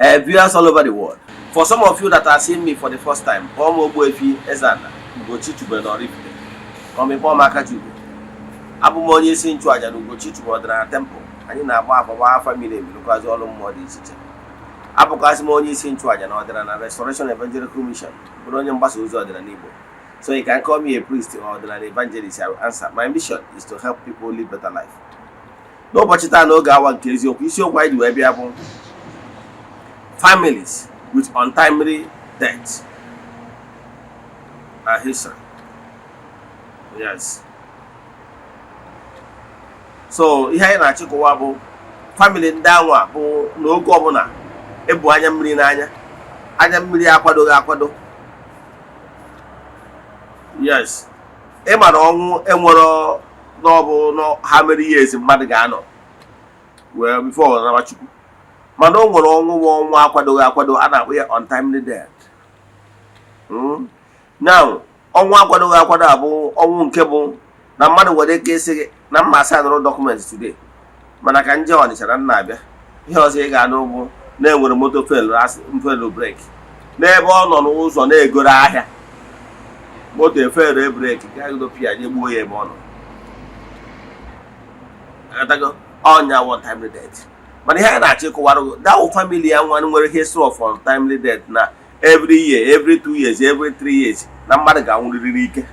Viewers all over the world, for some of you that are seeing me for the first time, kpọọ m Ogbuefi Eze-Ana Ugochi tubelu n'Oraifite, ma ọ kpọọ m Akachukwu. Abụ m onye isi nchụaja na Ugochi tubelu ọdịnala temple. Anyị na-agba afa, gba afa miri emi, rụkwazi ọrụ mmụọ dị iche iche. Abụkwazị m onye isi nchụaja na Ọdịnala Restoration Evangelical Mission, bụrụ onye mgbasa ozi ọdịnala Igbo. So you can call me a priest or ọdịnala evangelist, I will answer. My mission is to help people live better life. N'ụbọchị taa, n'oge awa nke eziokwu, isiokwu anyị ji wee bịa bụ families with untimely death and history. Yes, so ihe anyị na-achịkọwa bụ family ndị anwa bụ n'oge ọbụla ebu anya mmiri n'anya, anya mmiri akwadoghị akwado. Yes, ịma na ọnwụ enwero n'ọbụ ha mere ihe ezi mmadụ ga-anọ wee before ọ naba Chukwu, mana o nwere ọnwụ bụ ọnwụ akwadoghị akwado, a na-akpọ ya untimely death. Now, ọnwụ akwadoghị akwado abụ ọnwụ nke bụ na mmadụ nwere ike ịsị gị na mma asa nụrụ document today, mana ka nje Ọnịcha na nna abịa. Ihe ọzọ ị ga-anụ bụ na-enwere moto fail brake n'ebe ọ nọ n'ụzọ na-egoro ahịa, moto efere brake gagido pịa nye gbuo ya ebe ọ nọ. Aghọtago? Ọnya untimely death. Mana ihe a na-achọ ịkọwara gị, that family ya nwa nwere history of untimely death, na every year, every 2 years, every 3 years, na mmadụ ga-anwụrịrị n'ike.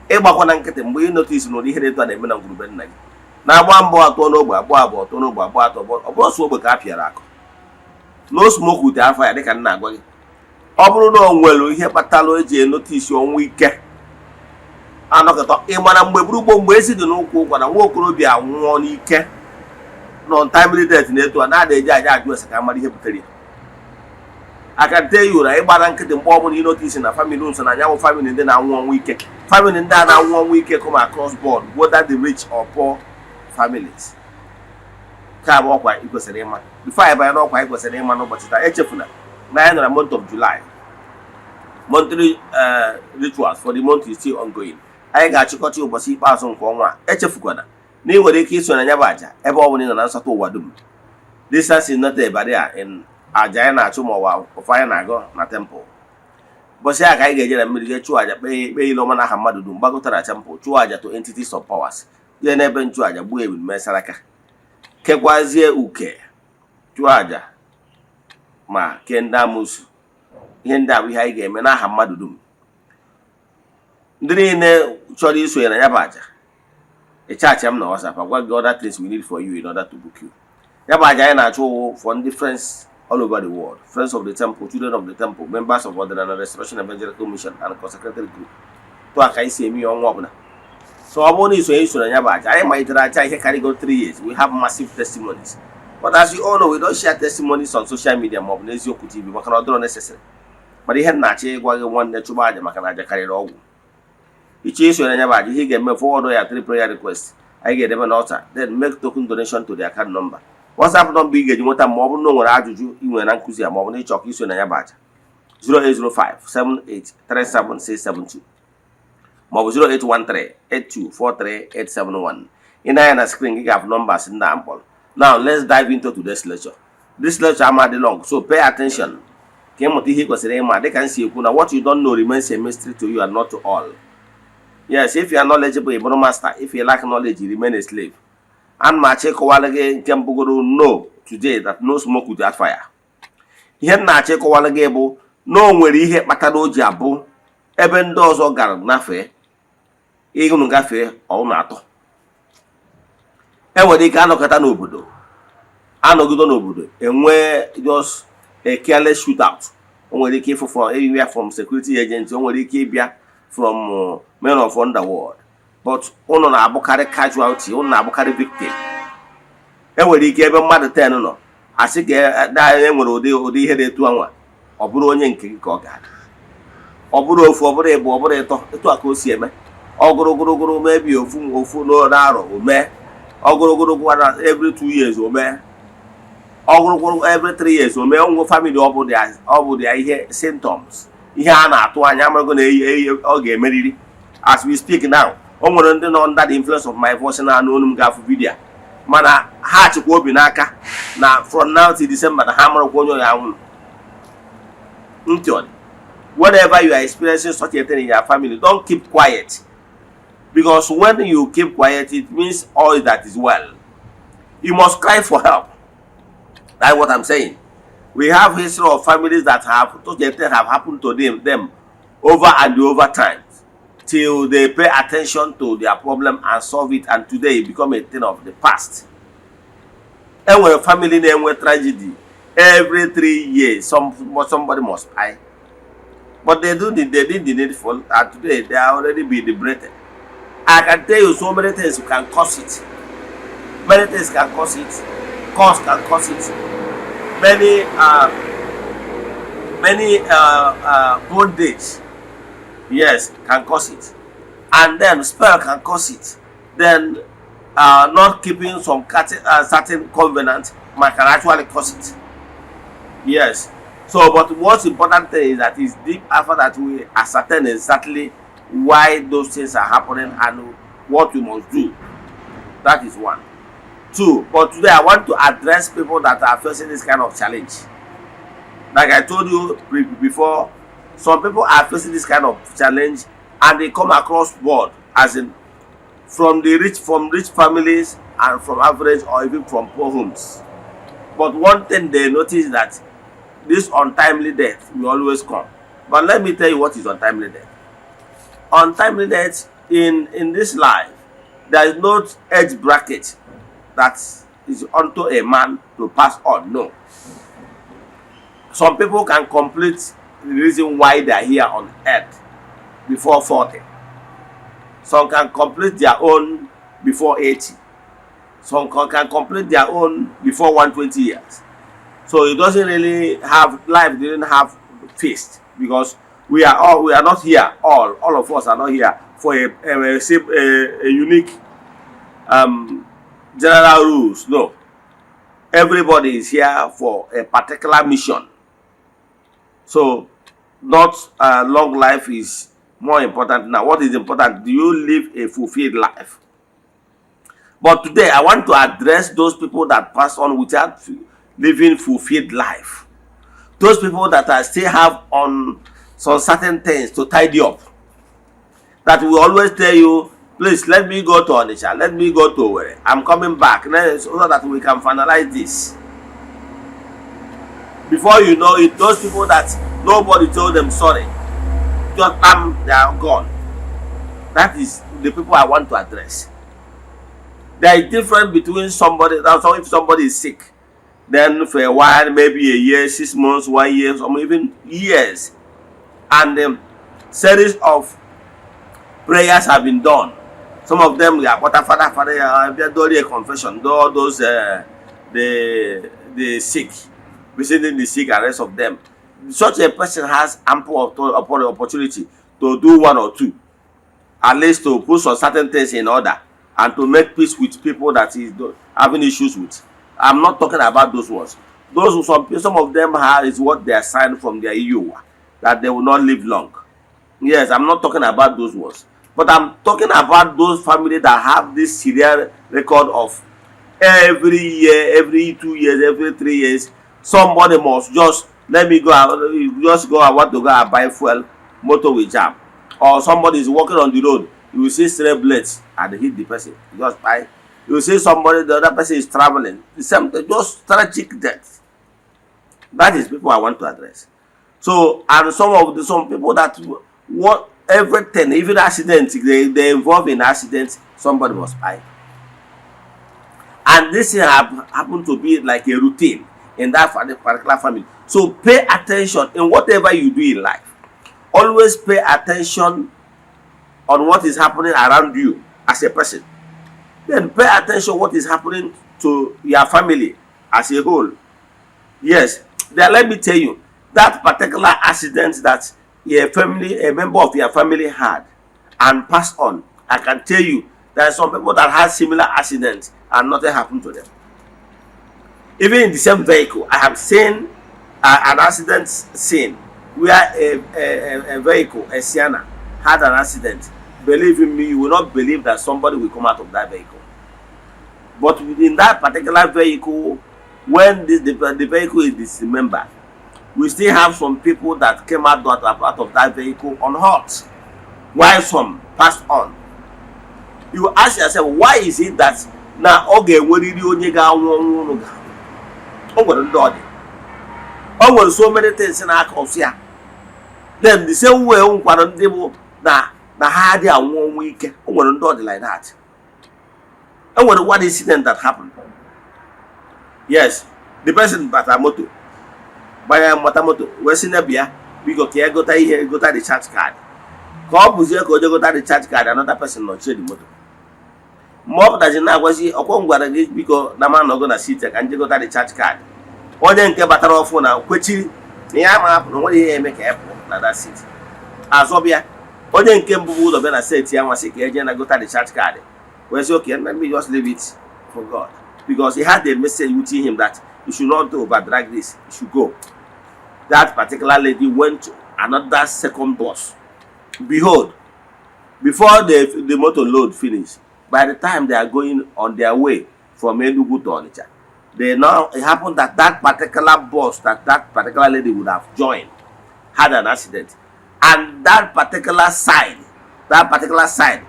Ịgbakwa na nkịtị mgbe ị notice na ụdị ihe dị etu a na-eme na ngwurube nna gị, na-agba mbọ atọ n'ogbe, abụọ abụọ atọ n'ogbe, abụọ atọ, ọ bụrụ ọsọ ogbe ka a pịara akụ. No smoke without fire. Dịka m na-agwa gị, ọ bụrụ na o nwere ihe kpatara eji enotice ọnwụ ike anọkọta, ị mara mgbe gburugburu mgbe ezi dị n'ụkwụ ụkwa na nwa okorobịa anwụọ n'ike na untimely death na-eto a na-ada eji aja ajụ ese ka amara ihe butere ya. I can tell you na ịgbara nkịtị mgbe ọbụla ị notice na family nso na anyanwụ, family ndị na-anwụ ọnwụ ike, family ndị a na-anwụ ọnwụ ike come across board, whether the rich or poor families. Nke a bụ ọkwa ị kwesịrị ịma before anyị banye n'ọkwa ị kwesịrị ịma n'ụbọchị taa. Echefuna na anyị nọ na month of July. Monthly rituals for the month is still ongoing. Anyị ga-achịkọta ụbọchị ikpeazụ nke ọnwa a. Echefukwana na ị nwere ike iso na ya bụ aja ebe ọ bụla ị nọ na nsọtụ ụwa dum. Distance is not a barrier in aja anyị na-achụ ma ọwa ofe anyị na-agụ na temple. Ụbọchị a ka anyị ga-eje na mmiri jee chụọ aja, kpee ikpe ile ọma n'aha mmadụ dum, gbagota na temple, chụọ aja to entities of powers, jee n'ebe nchụaja, gbuo ebulu, mee saraka, kekwazie uke, chụọ aja ma kee ndị amụsụ. Ihe ndị a bụ ihe anyị ga-eme n'aha mmadụ dum. Ndị niile chọrọ isonye na ya bụ aja, ịchaachị m na WhatsApp, agwa gị other things we need for you in order to book you. Ya bụ aja anyị na-achụ ụwụ for ndị friends all over the world, friends of the temple, children of the temple, members of Ọdịnala Restoration Evangelical Mission and consecrated group. Tụ a ka anyị si eme ya ọnwa ọbụla. So ọ bụrụ na isonye iso na ya bụ aja, anyị malitere aja ihe karịgo 3 years. We have massive testimonies, but as you all know, we don't share testimonies on social media maọbụ n'Eziokwu TV, maka na ọ dịrọ necessary. Mana ihe m na-achọ ịgwa gị, nwanne, chụba aja, maka na aja karịrị ọgwụ. Iche iso na ya bụ aja, ihe ị ga-eme, forward ya three prayer request anyị ga-edebe n'altar, then make token donation to the account number, WhatsApp number ị ga-eji nweta ma ọ bụrụ na o nwere ajụjụ ị nwere na nkụzi a, ma ọ bụ na ịchọ ka iso na ya bụ aja: 08057837672 maọbụ 08138243871. Ị na-anya na screen gị, ga-afụ numbers ndị a mkpọrọ. Now let's dive into today's lecture. This lecture ama dị long, so pay attention ka ịmụta ihe ị kwesịrị ịma. Dịka m si ekwu na what you don't know remains a mystery to you and not to all. Yes, if you are knowledgeable, ị bụrụ master. If you lack knowledge, you remain a slave. Ana m achọ ịkọwara gị nke mbụgoro. Know today that no smoke without fire. Ihe m na-achọ ịkọwara gị bụ na o nwere ihe kpatara o ji abụ ebe ndị ọzọ gara gafee, ịnụ gafee ọnụ atọ. E nwere ike anọkọta n'obodo, anọgide n'obodo, enwee just a careless shootout. O nwere ike ịfụ from anywhere, from security agents, o nwere ike ịbịa from men of underworld, but ụnụ na-abụkarị casualty, ụnụ na-abụkarị victim. E nwere ike ebe mmadụ 10 nọ, asị ka e nwere ụdị ihe dị etu anwa, ọ bụrụ onye nke gị ka ọ ga-adị, ọ bụrụ ofu, ọ bụrụ ịbụ, ọ bụrụ ịtọ. Etu a ka o si eme. Ọ gụrụ gụrụ gụrụ mebi ofu ofu n'arọ, o mee. Ọ gụrụ gụrụ gụrụ every 2 years, o mee. Ọ gụrụ gụrụ every 3 years, o mee. Onwe family ọ bụ dị ihe symptoms, ihe a na-atụ anya amago na ọ ga-emeriri. As we speak now, o nwere ndị nọ under the influence of my voice na-anụ olu m, ga-afụ video. Mana ha chịkwa obi n'aka na from now till December na ha marakwa onye ya anwụ. Ntị ọ dị. Whenever you are experiencing such a thing in your family, don't keep quiet, because when you keep quiet, it means all that is well. You must cry for help. That's what I'm saying. We have history of families that have such a thing have happened to them over and over times till they pay attention to their problem and solve it, and today it become a thing of the past. Enwere family na-enwe tragedy every 3 years, somebody must die, but they did the needful, and today they are already be liberated. I can tell you so many things can cause it. Many things can cause it. Cause can cause it. Many bondage, yes, can cause it, and then spell can cause it. Then not keeping some certain covenant might can actually cause it. Yes. So, but what's important thing is that it's deep after that we ascertain exactly why those things are happening and what we must do. That is one. Two, but today I want to address people that are facing this kind of challenge. Like I told you before, some people are facing this kind of challenge and they come across board, as in from rich families and from average or even from poor homes. But one thing they notice, that this untimely death will always come. But let me tell you what is untimely death. Untimely death, in this life, there is no age bracket that is unto a man to pass on. No. Some people can complete the reason why they are here on earth before 40. Some can complete their own before 80. Some can complete their own before 120 years. So it doesn't really have, life didn't have fixed, because we are not here, all of us are not here for a unique general rules. No. Everybody is here for a particular mission. So not long life is more important now. What is important? Do you live a fulfilled life? But today I want to address those people that pass on without living fulfilled life. Those people that are still have on some certain things to tidy up. That will always tell you, "Please let me go to Onitsha, let me go to Owerri. I'm coming back so that we can finalize this." Before you know it, those people that nobody told them sorry, just bam, they are gone. That is the people I want to address. There is difference between somebody, that's if somebody is sick, then for a while, maybe a year, 6 months, one year, some even years, and series of prayers have been done. Some of them, they are father, father, do a confession, do all those the sick, visiting the sick and rest of them. Such a person has ample opportunity to do one or two, at least to put some certain things in order and to make peace with people that he's having issues with. I'm not talking about those ones. Those some of them have is what they are signed from their EU that they will not live long. Yes, I'm not talking about those ones. But I'm talking about those family that have this serial record of every year, every 2 years, every 3 years, somebody must just let me go out, just go, I want to go and buy fuel, motor will jam. Or somebody is walking on the road, you will see stray bullets and hit the person. You just buy. You will see somebody, the other person is traveling. The same thing, just tragic death. That is people I want to address. So, and some people that want everything, even accident, they involve in accidents, somebody must die. And this thing have happened to be like a routine in that particular family. So pay attention in whatever you do in life. Always pay attention on what is happening around you as a person. Then pay attention what is happening to your family as a whole. Yes. Then let me tell you, that particular accident that your family, a member of your family had and passed on, I can tell you there are some people that had similar accidents and nothing happened to them. Even in the same vehicle, I have seen an accident scene where a vehicle, a Sienna, had an accident. Believe in me, you will not believe that somebody will come out of that vehicle. But within that particular vehicle, when the vehicle is dismembered, we still have some people that came out of that vehicle unhurt, while some passed on. You ask yourself, why is it that na ọ ga-enwerịrị onye ga-anwụ ọnwụ unu ga o nwere ndị ọ dị o nwere so many things na-aka ọsụ ya? Then the same way nkwara ndị bụ na na ha adịghị anwụ ọnwụ ike, o nwere ndị ọ dị like that. E nwere one incident that happened. Yes, the person bata moto, gbanye mata moto wee sị na bịa biko ka ya gota ihe, gota recharge card, ka ọ bụzie ka o je gota recharge card, another person nọchie the moto. Mgbe ọ pụtazi na-agwazi ọkwọ m gwara gị biko na ma nọgo na seat ka nje gota recharge card, onye nke batara ọfụ na kwechiri na ya ma hapụ na nwere ihe eme ka ya pụọ na that seat. Azọbịa onye nke mbụ bụ ụzọ bịa na seat ya nwasị ka eje na gota recharge card, wee sị, "Okay, let me just leave it for God," because he had a message within him that he should not do over drag this, he should go. That particular lady went to another second bus. Behold, before the motor load finish, by the time they are going on their way from Enugu to Onitsha, they now, it happened that that particular bus that that particular lady would have joined had an accident, and that particular side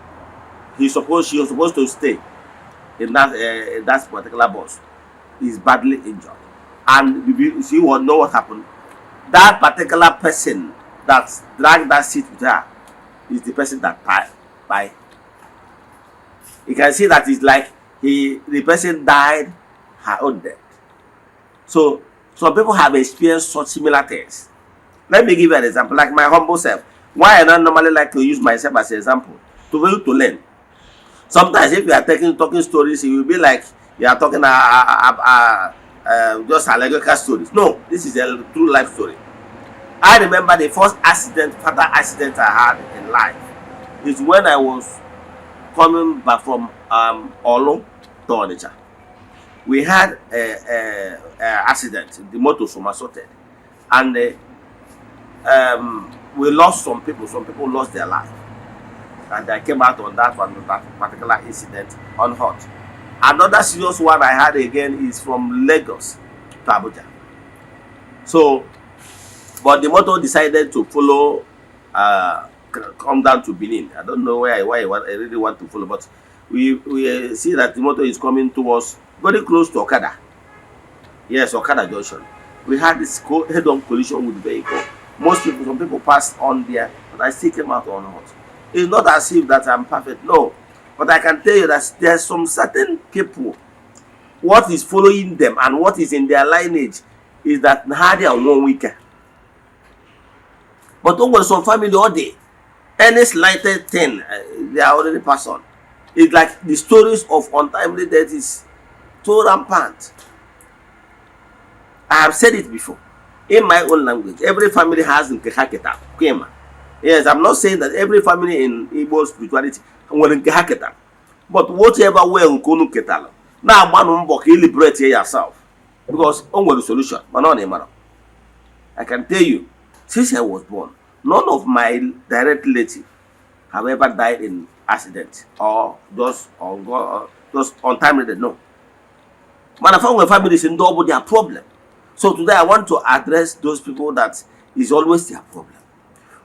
he supposed she was supposed to stay in that particular bus is badly injured. And you see what know what happened? That particular person that dragged that seat with her is the person that died. By you can see that it's like he the person died her own death. So some people have experienced such similar things. Let me give you an example, like my humble self. Why I don't normally like to use myself as an example? To be able to learn. Sometimes if you are taking talking stories, it will be like you are talking just allegorical stories. No, this is a true life story. I remember the first accident, fatal accident I had in life is when I was coming back from Orlu to Onitsha. We had a accident. The motor somersaulted, and we lost some people. Some people lost their life, and I came out on that one, that particular incident, unhurt. Another serious one I had again is from Lagos to Abuja. So, but the motor decided to follow, come down to Benin. I don't know where why I really want to follow, but we see that the motor is coming towards very close to Okada. Yes, Okada Junction. We had this head-on collision with the vehicle. Most people, some people passed on there, but I still came out unhurt. It's not as if that I'm perfect, no. But I can tell you that there's some certain people, what is following them and what is in their lineage is that ha dị anwụ ike. But o nwere some family ọ dị any slighted thing, they are already passed on. It's like the stories of untimely death is so rampant. I have said it before. In my own language, every family has nke ha ketara. Kwema. Yes, I'm not saying that every family in Igbo spirituality nwere nke ha ketara. But whatever way nke unu ketara, na-agbanụ mbọ ka ị liberate yourself. Because o nwere solution, mana ọ na-ịmara. I can tell you, since I was born, none of my direct relative have ever died in accident or just or go, just untimely death. No. Mana fa nwere families ndị ọ bụ their problem. So today I want to address those people that is always their problem.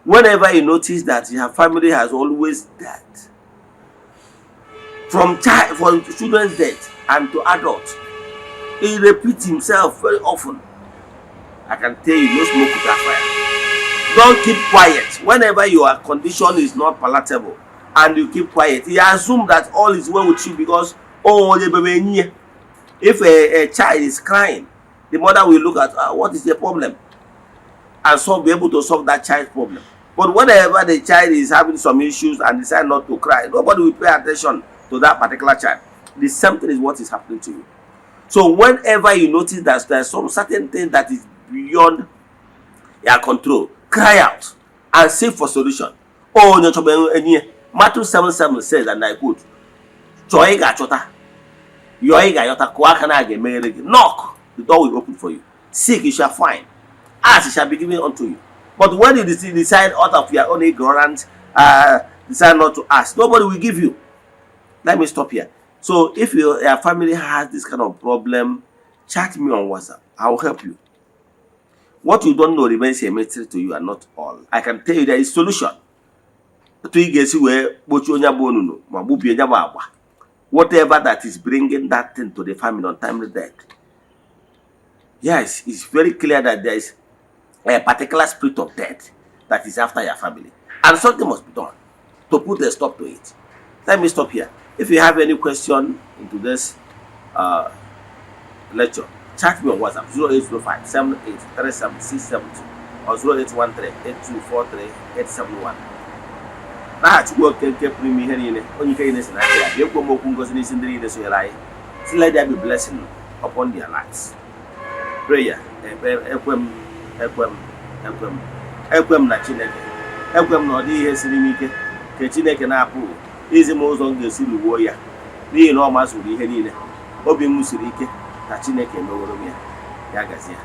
Whenever you notice that your family has always died, from child, from children's death and to adults, he repeats himself very often. I can tell you, no smoke without fire. Don't keep quiet. Whenever your condition is not palatable and you keep quiet, you assume that all is well with you because, oh, if a child is crying, the mother will look at what is the problem and so be able to solve that child's problem. But whenever the child is having some issues and decide not to cry, nobody will pay attention to that particular child. The same thing is what is happening to you. So whenever you notice that there's some certain thing that is beyond your control, cry out and seek for solution. Oh, onye chọba enyi ya. Matthew 7:7 says, and I quote, "Chọọ ị ga-achọta, yọọ ị ga-ayọta, kụọ aka na a ga-emeghere gị. Knock, the door will open for you. Seek, you shall find. Ask, it shall be given unto you." But when you decide out of your own ignorance, decide not to ask, nobody will give you. Let me stop here. So if your family has this kind of problem, chat me on WhatsApp. I will help you. What you don't know remains a mystery to you and not all. I can tell you there is solution. Otu ị ga-esi wee kpochie onye bụ onunu ma gbubie onye bụ agba, whatever that is bringing that thing to the family, untimely death. Yes, it's very clear that there is a particular spirit of death that is after your family, and something must be done to put a stop to it. Let me stop here. If you have any question into this lecture, chat me on WhatsApp 0805 7837672 or 0813 8243 871. N'aha Chukwu Oke nke pụrụ ime ihe niile, onye ike niile si n'aka ya bịa, ekwe m okwu ngozi n'isi ndị niile sonyere anyị si, let there be blessing upon their lives. Prayer. Ekwe m, ekwe m, ekwe m, ekwe m na Chineke. Ekwe m na ọ dịghị ihe siri m ike nke Chineke na-apụghị izi m ụzọ m ga-esi lụgbuo ya, n'ihi na ọ mazuru ihe niile. Obi m siri ike na Chineke emeworo m ya. Ya gazie.